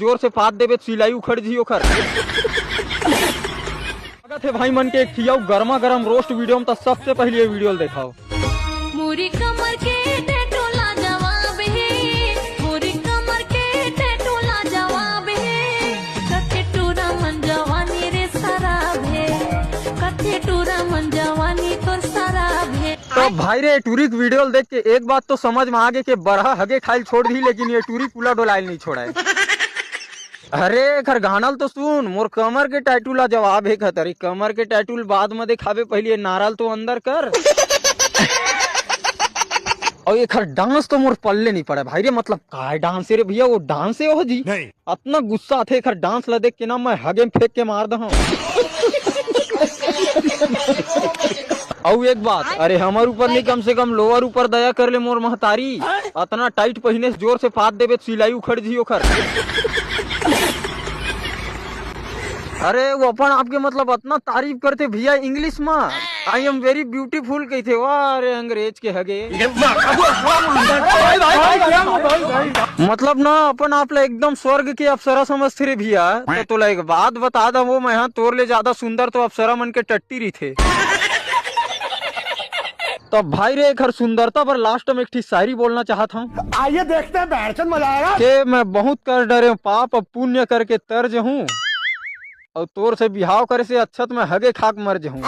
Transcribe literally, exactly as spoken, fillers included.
जोर से पाद देबे त सिलाई उखड़ जी ओखर। स्वागत हे भाई मन के एक ठियाऊ गरमा गरम रोस्ट वीडियो में। त सबसे पहले ये वीडियो ल देखाओ। मोरी कमर के टैटू लाजवाब हे, मोरी कमर के टैटू लाजवाब हे। कथे टूरा मन जवानी रे शराब हे, कथे टूरा मन जवानी तोर शराब हे। तो भाई रे, टूरी के वीडियो ल देख के एक बात तो समझ में आ गे के बरहा हगे खाइल छोड़ दी, लेकिन ये टूरी कुला डोलाइल नहीं छोड़ा है। अरे एखर गाना ल तो सुन, मोर कमर के टैटू ला जवाब हे खतरी, कमर के टैटू ल बाद में देखाबे, पहले ये नारा ल तो अंदर कर। और एखर डांस तो मोर पल्ले नहीं पड़े भाई रे, मतलब काय डांस हे रे भैया, वो डांस हे हो जी। नहीं। अतना गुस्सा आथे एखर डांस ला देख के ना, मैं हगे में फेंक के मार दहूं। अउ एक बात, अरे हमर ऊपर नहीं, कम से कम लोअर ऊपर दया कर ले मोर महतारी। अतना टाइट पहिने से जोर से पाद देबे त सिलाई उखड़ जी ओखर। अरे वो अपन आपके मतलब अतना तारीफ करथे भैया इंग्लिश में, "I am very beautiful" कहिथे। वाह रे अंग्रेज के हगे। मतलब ना अपन आप ला एकदम स्वर्ग के अप्सरा समझथे रे भैया। तो तोला एक बात बता दंव, मैं हा तोर ले ज्यादा सुंदर तो अप्सरा मन के टट्टी रहिथे। तो भाई रे, एखर सुंदरता बर लास्ट में एक ठी शायरी बोलना चाहत हंव। आइए देखते हैं, बहरचंद मजा आएगा। के मैं बहुत कर डरेंव पाप, अब पुण्य करके तर जहूं। अउ तोर से बिहाव करे से अच्छा त मैं हगे खाक मर जहूं।